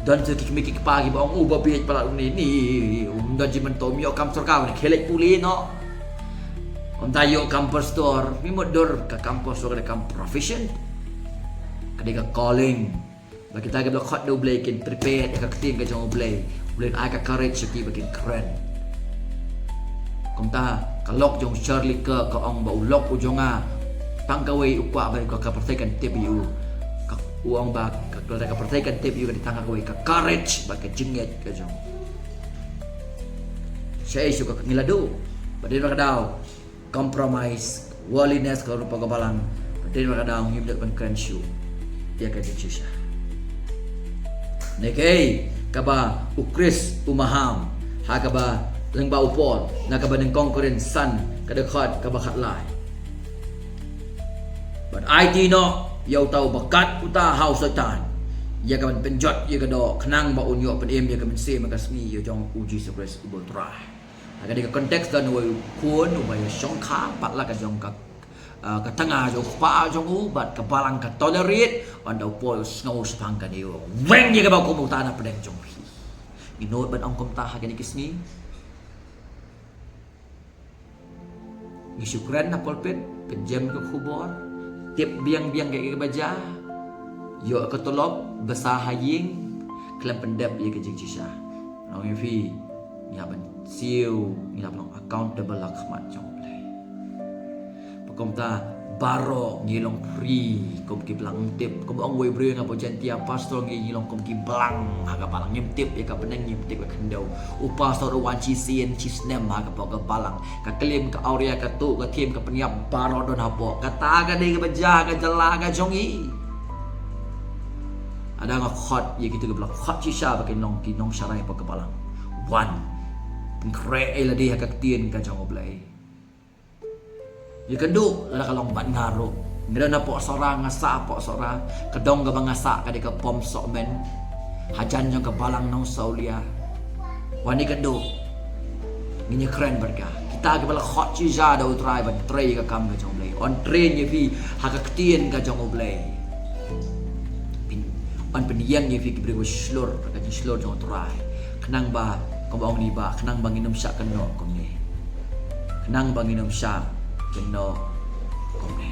Don sa ki kmie ki kpa kiba ong, u ba bieit palat une, ni um don jingmyntoi, um ïoh kam sorkar, une khie leit pule noh. Um da ïoh kam pastor, mih mutdur, ka kam pastor ka dei kam profession. Ka dei ka calling. Ba kita kiba la khot da U Blei kin prepare ïa ka ktien ka jong U Blei. U Blei un ai ka courage sha ki ba kin kren. Kumta ka lok jong u Charlie Kirk ka ong ba u lok u jong nga tang kawei u kwah ba ka, ka pyrthei kan tip ïa u. Ka, u ong ba ka, ka, ka pyrthei kan tip ïa u ka dei tang kawei ka courage bad ka jingngeit ka jong u. Shaei shuh ka ngi la duh. Ba dei ba ka daw compromise, worldliness ka rupa ka balang, ba dei ba ka daw ngim dei ban kren shuh ïa ka jingshisha. Ne kaei kaba u Khrist u maham ha kaba lyngba u Paul na kaba nyngkong Korinth san ka dkhot kaba khatlai. Bad aiti noh ïa uta uba kat uta ha u Soitan, ïa ka ban pynjot ïa ka doh khnang ba un ïoh pynim ïa ka mynsiem ha ka sngi ïa jong u Jisu Khrist uba u Trai. Ha kane ka context don uwei u khun uba ïa shongkha pat la ka jong ka, ah, ka tnga jong u kpa jong u, bad ka balang ka tolerate. Ynda u Paul u sngew shaphang kane u ong, weng ïa kaba kum uta na pdeng jong phi. Ngi nud ban ong kumta ha kane ka sngi. Ngi shu kren na pulpit, pynjem ka khubor, tip biang biang kaei kaba jia, ïoh ka tulop, bsa ha ïing, khlem pyndep ïa ka jingshisha. Nga ong ïa phi, ngi hap ban siew, ngi hap long accountable ha khmat jong U Blei. Ba kumta baroh ngi long free kum ki balang, ngim tip. Kum ong uwei u briew, nga ba u Jaintia pastor, ngi, ngi long kum ki balang ha ka balang, ngim tip ïa ka bneng, ngim tip ïa ka khyndew. U pastor u wan shisien shisnem ha ka, hapoh ka balang. Ka klim, ka awria, ka tuh, ka thiem, ka pynïap, baroh don hapoh. Kata ka dei kaba jia ha ka jylla ka jong ngi. Lada nga khot ïa kito kiba la khot shisha ba kin long ki nongsharai hapoh ka balang, wan pynkhreh ïa lade ha ka ktien ka jong U Blei. Ïa kynduh lada ka long bad nga ruh. Nga don hapoh Sohra, nga sah hapoh Sohra. Ka dong kaba nga sah ka dei ka Pom Sohmen, hajan jong ka balang Nongsawlia. Wan ïa ka duh. Ngin ïa kren bad ka. Kita kiba la khot shisha da U Trai ban trei ka kam ka jong U Blei. Yn train ïa phi ha ka ktien ka jong U Blei. Pyn, yn pynïeng ïa phi ki briew ba shlur, ka jingshlur jong U Trai. Khnang ba, kumba ong ngi ba, khnang ba ngin ym shah kynnoh kumne. Khnang ba ngin ym shah kynnoh kumne.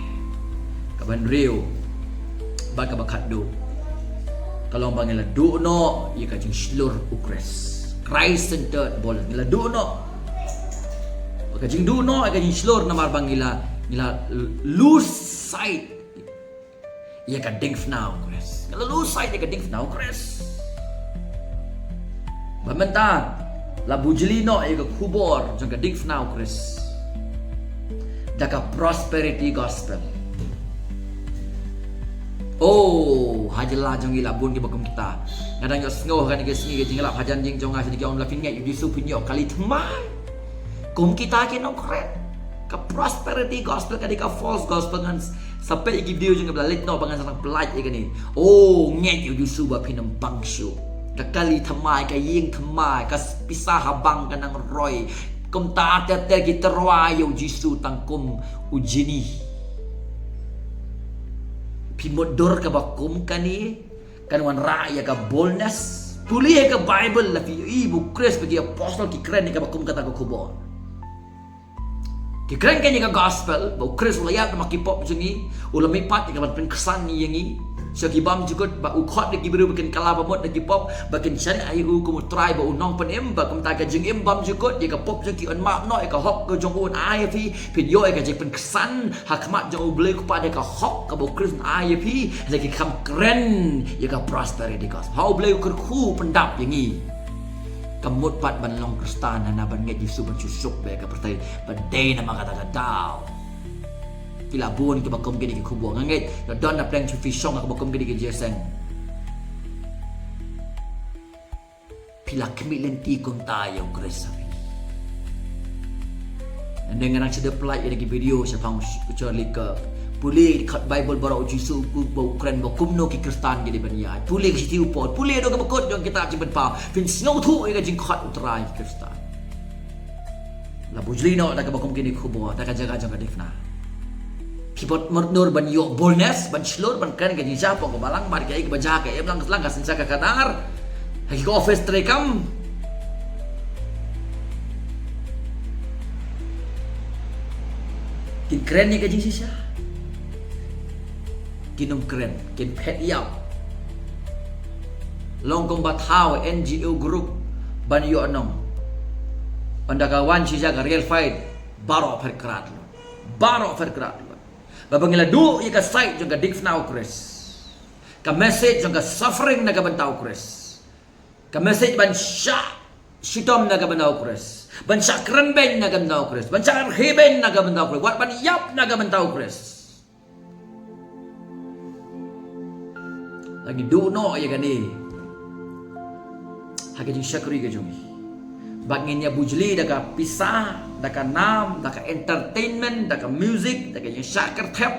Kaba hynriew bad kaba khatduh, ka long ba ngin la duh noh ïa ka jingshlur U Khrist. Christ centered boldness. Ngin la duh noh. Bad ka jingduh noh ïa ka jingshlur namar ba ngin la, ngin la lose sight ïa ka diengphna U Khrist. Ngin la lose sight ïa ka diengphna U Khrist. Ba mynta la bujli noh ïa ka khubor jong ka diengphna U Khrist da ka prosperity gospel. Oh, ha jylla jong ngi la bun kiba kum kita. Nga dang ïohsngew ha kane ka sngi ka jingïalap hajan jong nga, sa dei ki ong la phin ngeit ïa U Jisu phin ïoh kali thymmai. Kum kita ki nongkren. Ka prosperity gospel ka dei ka false gospel. Ngan sa peit ïa ki video jong nga ba la leit noh ba ngan sa nang pyllait ïa kane. Oh, ngeit ïa U Jisu ba phin ym pang shuh. Ka kali thymmai, ka ïing thymmai, ka pisa ha bank ka nang roi. Kumta ter ter ki tyrwa ïa U Jisu tang kum u jini. Phi mutdur kaba kum kane kan wanrah ïa ka boldness. Pule ïa ka Bible, la phi ïohi ba U Khrist bad ki apostle ki kren ïa kaba kum kata ka khubor. Ki kren kein ïa ka gospel ba U Khrist u la ïap na ka bynta ki pop jong ngi, u la mihpat ïa ka ban pynksan ïa ngi. Sha ki bymjukut, ba u khot ïa ki briew ba kin kylla ba mut na ki pop, ba kin shaniah ïa u kum U Trai bad u Nongpynim, ba kumta ka jingim bymjukut, ïa ka pop jong ki yn map noh, ïa ka hok ka jong u yn ai ïa phi, phin ïoh ïa ka jingpynksan ha khmat jong U Blei U Kpa da ka hok kaba U Khrist un ai ïa phi. Hynrei kim kren ïa ka prosperity gospel. Ha U Blei u kyrkhu pyndap ïa ngi. Kam mut pat ban long Khristan, hana ban ngeit Jisu ban shu suk beit ha ka pyrthei ba dei namar kata ka daw. Ki la bun kiba kum kine ki khubor. Nga ngeit la don na pdeng sha phi shong ha kaba kum kine ki jingïaseng. Phi la khmih lynti kumta ïa U Khrist ha phi. Nangta nga nang shu dep pyllait ïa ki video shaphang u Charlie Kirk. Pule ka Bible baroh, U Jisu u kren ba kumno ki Khristan ki dei ban ïaid. Pule ka shithi u Paul, pule ïa ka ba kut jong kita jingpynpaw. Phin sngewthuh ïa ka jingkhot U Trai ki Khristan. La bujli noh da kaba kum kine ki khubor, da ka jaka jong ka diengphna. Phi bad mutdur ban ïoh boldness ban shlur ban kren ka jingshisha hapoh ka balang bad kaei kaba jia, ka imlang ka sla, ka synshar, ka khadar, ha ki office treikam. Kin kren ïa ka jingshisha? Kin ym kren, kin phet ïap. Long kumba thaw N G O group ban ïoh nong. Ynda ka wan shisha ka real fight, baroh phet krad lut. Baroh phet krad lut. Ba ba ngi la duh ïa ka sight jong ka diengphna U Khrist. Ka message jong ka suffering na ka bynta U Khrist. Ka message ban shah shitom na ka bynta U Khrist. Ban shah kren beiñ na ka bynta U Khrist. Ban shah rkhie beiñ na ka bynta U Khrist. Wat ban ïap na ka bynta U Khrist. La ngi duh noh ïa kane ha ka jingshakri ka jong ngi. Bad ngin ïa bujli da ka pisa, da ka nam, da ka entertainment, da ka music, da ka jingshah kyrthep,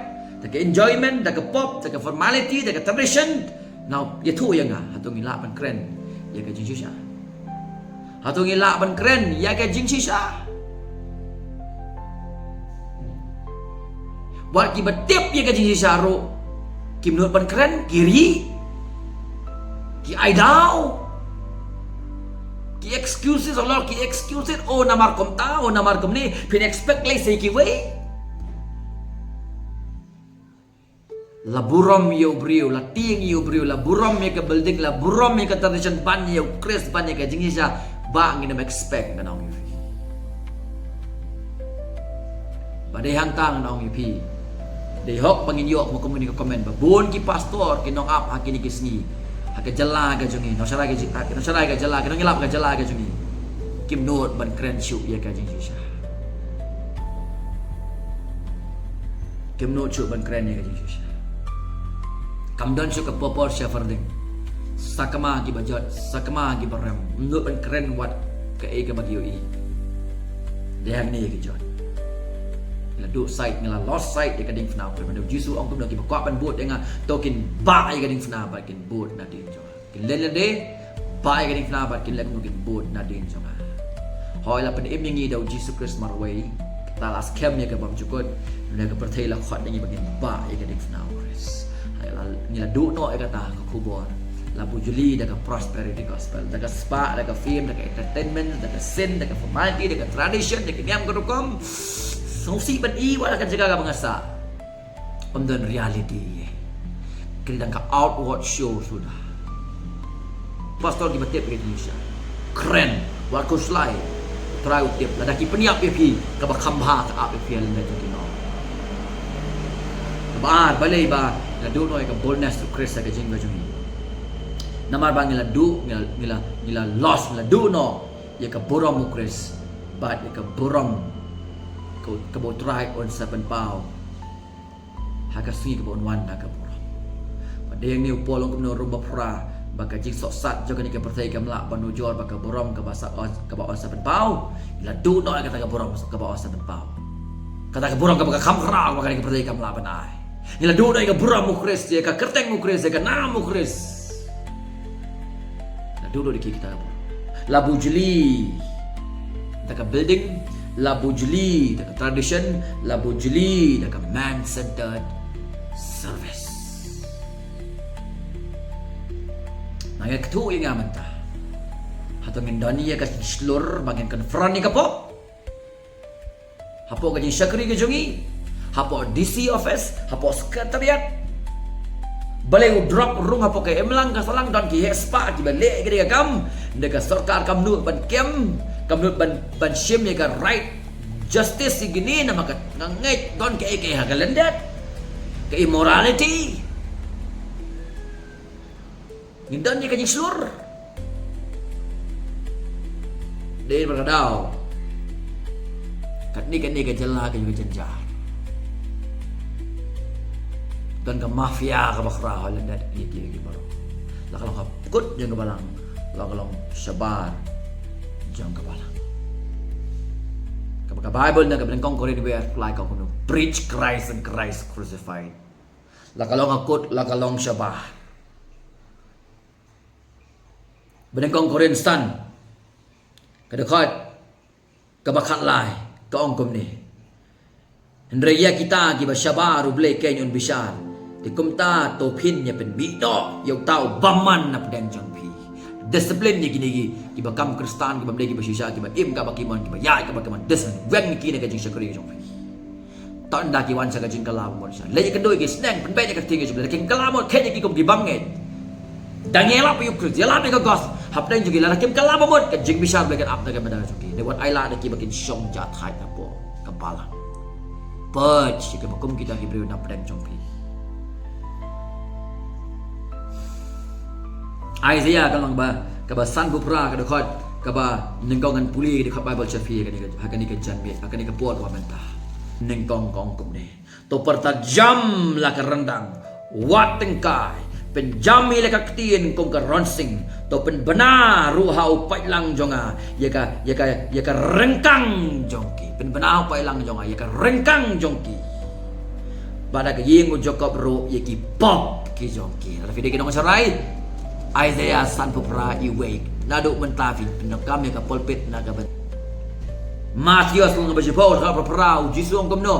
da ka enjoyment, da ka pop, da ka formality, da ka tradition. Nangta ïathuh ïa nga, hato ngi lah ban kren ïa ka jingshisha? Hato ngi lah ban kren ïa ka jingshisha? Wat kiba tip ïa ka jingshisha ruh kim nud ban kren, ki ri, ki ai daw, ki excuses, a lot ki excuses. Oh, namar kumta, oh, namar kumne, phin expect lei sei kiwei. La burom ïa u briew, la tieng ïa u briew, la burom ïa ka building, la burom ïa ka tradition, ban ïa u Khrist, ban ïa ka jingshisha, ba ngin ym expect, ngan ong ïa phi. Ba dei hangta ngan ong ïa phi. Dei hok ba ngin ïoh kum kine ki comment ba bun ki pastor ki nongap ha kine ki sngi, ha ka jylla ka jong ngi, nongshakri ka jylla, nongshakri ka jylla, ki nongïalap ka jylla ka jong ngi, kim nud ban kren shuh ïa ka jingshisha. Kim nud shuh ban kren ïa ka jingshisha. Kam don shuh ka purpose shepherding. Sakma kiba jot, sakma kiba rem. Ym nud ban kren wat kaei kaba ki ïohi. Dei hangne ïa ki jot. Ngi la duh sight, ngi la lost sight ïa ka diengphna. Pynban U Jisu u ong kumno, kiba kwah ban bud ïa nga, to kin bah ïa ka diengphna bad kin bud na dien jong nga. Kin len lade Bah ïa ka diengphna bad kin leh kumno kin bud nadien jong nga. Hooid, la pynim ïa ngi da u Jisu Khrist marwei. Kata la skhem ïa ka bymjukut. Ngi ka pyrthei la khot ïa ngi ba ngin bah ïa ka diengphna u Khrist. Hooid, la, ngi la duh noh ïa kata ka khubor. La bujli da ka prosperity gospel, da ka spah, da ka fame, da ka entertainment, da ka sin, da ka formality, da ka tradition, da ka niam ka rukom. Sngewsih ban ïoh ïa ka jaka kaba nga sah. Ym don reality ïa. Ka dei tang ka outward show suda. Pastor kiba tip ïa ka jingshisha. Kren, wat khuslai. U Trai u tip, lada ki pynïap ïa phi, kaba kham bha ka ap ïa phi ha lyndet jong ki longkmie. Kaba ar, balei ba ngi la duh noh ïa ka boldness to Khrist ha ka jingim ka jong ngi. Namar ba ngi la duh, ngi la, ngi la, ngi la lost, ngi la duh noh ïa ka burom u Khrist. Bad ïa ka burom ka, kaba u Trai un sa pynpaw ha ka sngi kaba un wan ha ka burom. Bad dei hangne u Paul u ong kumno, Rom baphra, ba ka jingsohsat jong kane ka pyrthei kam lah ban ujor bad ka burom kaba sa, kaba un sa pynpaw. Ngi la duh noh ïa kata ka burom kaba un sa pynpaw. Kata ka burom kaba ka kham khraw ba kane ka pyrthei kam lah ban ai. Ngi la duh noh ïa ka burom u Khrist, ïa ka kyrteng u Khrist, ïa ka nam u Khrist. La duh noh da ki kita ka burom. La bujli da ka building, la bujli da ka tradition, la bujli da ka man-centered service. Nga ïathuh ïa nga mynta. Hato ngin don ïa ka jingshlur ba ngin confront ïa ka pop? Hapoh ka jingshakri ka jong ngi, hapoh D C office, hapoh secretariat. Balei u drop rung hapoh ka imlang ka sahlang, don ki heh spah kiba leh ïa ka kam. Hynrei ka sorkar kam nud ban kem, kam nud ban, ban shim ïa ka right justice ïa kine, namar ka nga ngeit don kaei kaei ha ka lyndet. Ka immorality. Ngin don ïa ka jingshlur. Dei ba ka daw. Katne katne ka jylla ka jong ka jynjar. Don ka mafia kaba khraw ha lyndet ïa ki, ïa ki baroh. La ka long ha kut jong ka balang, la ka long shabar jong ka balang. Kaba ka Bible na kaba nyngkong Korinth wei arphew lai ka ong kumno, preach Christ and Christ crucified. La ka long ha kut, la ka long shabar. Ba nyngkong Korinth san, ka dkhot kaba khatlai, ka ong kumne. Hynrei ïa kita kiba shabar U Blei keiñ un bishar. Te kumta to phin ïa pynmih noh ïa uta u bymman na pdeng jong phi. Discipline ïa kine ki, kiba kam Khristan, kiba ym dei kiba shisha, kiba im kaba ki mon, kiba ïaid kaba ki mon. Discipline, weng ïa ki na ka jingshakri jong phi. Tang da ki wan sha ka jingkylla ba mut sha. Leit ïakynduh ïa ki, sneng, pynbeit ïa ka ktien ka jong U Blei. Lada kim kylla ba mut, kheiñ ïa ki kum ki bym ngeit. Dang ïalap ïa u Khrist, ïalap ïa ka gospel. Hapdeng jong ki, lada kim kylla ba mut, ka jingbishar U Blei kan ap na ka bynta jong ki. Dei wat ailad da kiba kin shong jahthait hapoh ka balang. Peit ïa kiba kum kita ki briew na pdeng jong phi. Isaiah ka lynnong ba, kaba sanphew phra, ka dkhot kaba nyngkong, ngan pule ka dkhot Bible sha phi ha kane ka, ha kane ka janmiet, ha kane ka por kaba mynta. Nyngkong ka ong kumne. To pyrta jam la ka ryndang, wat tyngkai, pynjam ïa la ka ktien kum ka ronsing, to pynbna ruh ha u paitlang jong nga ïa ka, ïa ka, ïa ka ryngkang jong ki. Pynbna u paitlang jong nga ïa ka ryngkang jong ki. Bad da ka ïing u Jakob ruh ïa ki pop ki jong ki. Lada phi dei ki nongsharai, Isaiah sanphew phra, i wei. Naduh mynta phi pyndonkam ïa ka pulpit na ka bynta. Mathaios lynnong ba shiphew, dkhot phra, U Jisu u ong kumno?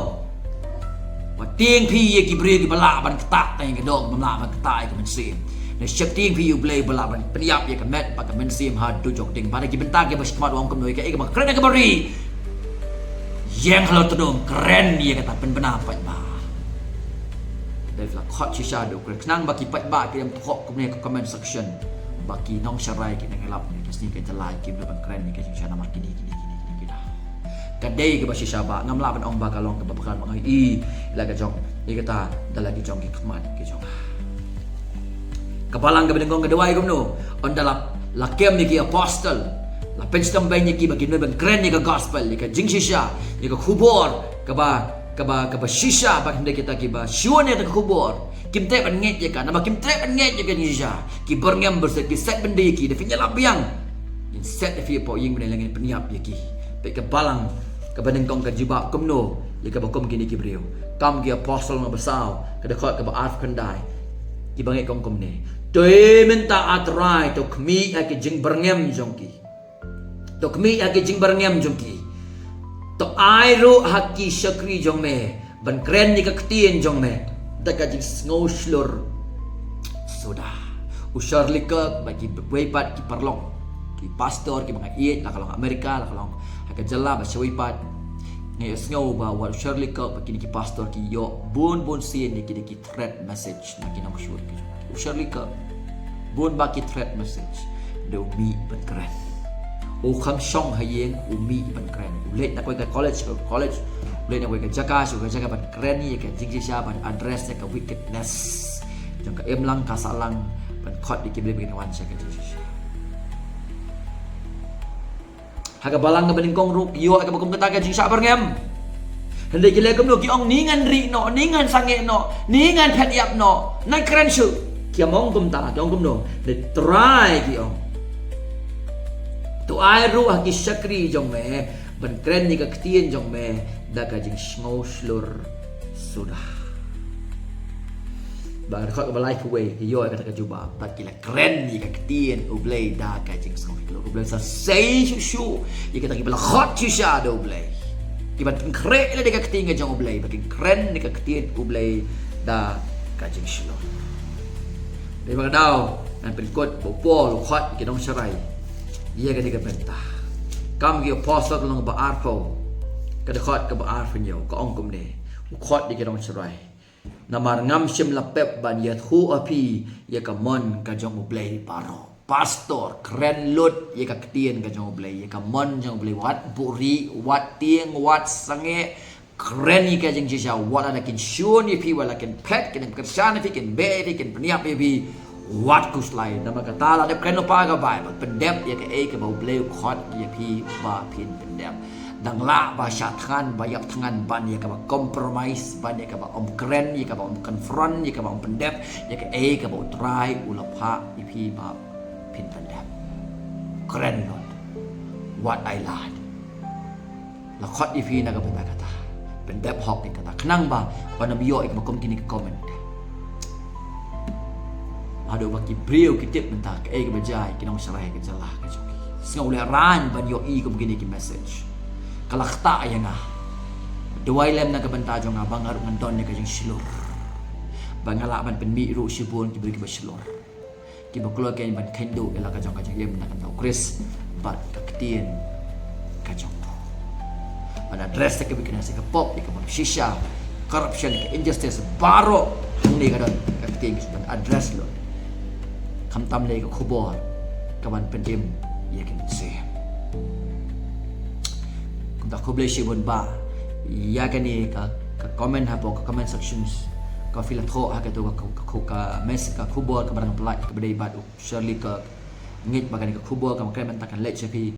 Wat tieng phi ïa ki briew kiba lah ban ktah tang ïa ka doh, bym lah ban ktah ïa ka mynsiem. Ne sheptieng phi ïa U Blei ba lah ban pynïap ïa ka met bad ka mynsiem haduh jong ding. Bad na ki bynta kiba shakhmat u ong kumno, ïa kaei kaba kren ïa kaba ri, ïeng halor tnum, kren ïa kata, pynbna paidbah. Dei phi la khot shisha haduh kren, khnang ba ki paidbah ki dang thoh kumne ha ka comment section ba ki nongsharai ki dang ïalap ne ka sngi ka jylla kim dei ban kren ïa ka jingshisha namar kine, kine, kine, kine, kine. Ka dei kaba shisha ba ngam lah ban ong ba ka long kaba bakla, ba nga i la ka jong, ïa kata da la ki jong ki khmat ki jong. Ka balang kaba nyngkong ka duwai kumno? Ynda la, la kem ïa ki apostol, la pynshitom beiñ ïa ki ba kin mih ban kren ïa ka gospel, ïa ka jingshisha, ïa ka khubor kaba, kaba, kaba shisha, ba hynrei kita kiba shun ïa ka khubor kim treh ban ngeit ïa ka, namar kim treh ban ngeit ïa ka jingshisha. Ki byrngem byrset, ki set byndi ïa ki, da phin ïalap biang, ngin set ïa phi hapoh ïing bneng lane ngin pynïap ïa ki. Peit ka balang kaba nyngkong ka jubab kumno ïa kaba kum kine ki briew. Kam ki Apostol lynnong ba saw, ka dkhot kaba arphew khyndai. Kiba ngeit ka ong kumne. To mynta, A Trai, to khmih ha ki jingbyrngem jong ki. To khmih ha ki jingbyrngem jong ki. To ai ruh ha ki shakri jong me ban kren ïa ka ktien jong me da ka jingsngew shlur suda. U Shirley Kirk bad kiwei pat ki paralok, ki pastor kiba nga ïeit, la ka long America, la ka long ha ka jylla bad shawei pat. Nga ïohsngew ba wat u Shirley Kirk bad kine ki pastor ki ïoh bun bun sien ïa kine ki threat message na ki nongshun ki jong ki. U Shirley Kirk, bun ba ki threat message, da u mih ban kren. U kham shong ha ïing, u mih ban kren. U leit na kawei ka college, ka college, u leit na kawei ka jaka, sha ka jaka ban kren ïa ka jingshisha, ban address ïa ka wickedness jong ka imlang ka sahlang, ban khot ïa ki briew ban wan sha ka jingshisha. Ha ka balang kaba nyngkong ruh ki ïoh ïa kaba kum kata ka jingshah byrngem. Hynrei ki leh kumno? Ki ong, ni ngan rieh noh, ni ngan sangeh noh, ni ngan phet ïap noh. Ngan kren shuh. Kim ong kumta, ki ong kumno? Hynrei Trai, ki ong, to ai ruh ha ki shakri jong me ban kren ïa ka ktien jong me da ka jingsngew shlur suda. Ba ka dkhot kaba laiphew wei ki ïoh ïa kata ka jubab, bad ki la kren ïa ka ktien U Blei da ka jingsngew shlur. U Blei sa sei shuh shuh ïa kita kiba la khot shisha da U Blei. Kiba pynkhreh lem da ka ktien ka jong U Blei, ba kin kren ïa ka ktien U Blei da ka jingshlur. Dei ba ka daw ngan pynkut ba u Paul u khot ïa ki nongsharai ïa kane ka bynta. Kam ki Apostol ka lynnong ba arphew, ka dkhot kaba arphew hynñiew, ka ong kumne. U khot ïa ki nongsharai. Namar ngam shym la pep ban ïathuh ha phi ïa ka mon ka jong U Blei baroh. Pastor, kren lut ïa ka ktien ka jong U Blei, ïa ka mon jong U Blei, wat buhrieh, wat tieng, wat sangeh, kren ïa ka jingshisha, wat lada kin shun ïa phi, wat la kin phet, kin pynkyrshan ïa phi, kin beh ïa phi, kin pynïap ïa phi, wat khuslai. Namar kata la dep kren lypa ka Baibl, pyndep ïa kaei kaba U Blei u khot ïa phi ba phin pyndep. Dang lah ba shah thngan, ba ïap thngan ban ïa kaba compromise, ban ïa kaba ym kren, ïa kaba ym confront, ïa kaba ym pyndep ïa kaei kaba U Trai u la phah ïa phi ba phin pyndep. Kren lut. Wat ailad. La khot ïa phi na ka bynta kata. Pyndep hok ïa kata. Khnang ba, ban ym ïoh ïa kaba kum kine ki comment. Haduh ba ki briew ki tip mynta kaei kaba jia ïa ki nongsharai ka jylla ka jong ki. Sngewlehraiñ ban ïohi kum kine ki message. Ka la ktah ïa nga. Duwai lem na ka bynta jong nga ba nga ruh ngan don ïa ka jingshlur. Ba nga lah ban pynmih ruh shibun ki briew kiba shlur, kiba kloi kein ban kheiñ duh ïa la ka jong ka jingim na ka bynta U Khrist bad ka ktien ka jong u. Ban address ïa ka wickedness, ïa ka pop, ïa ka bym shisha, corruption, ïa ka injustice baroh hangne, ka don ka ktien ka ban address lut. Khamtam lei ka khubor kaban pynim ïa ka mynsiem. Kumta khublei shibun ba ïa kane ka, ka comment hapoh ka comment sections, ka phi la thoh ha kato ka, ka, ka, ka mes-, ka khubor kaba dang pyllait kaba dei bad u Shirley Kirk. Ngeit ba kane ka khubor kaba kren mynta kan leit sha phi,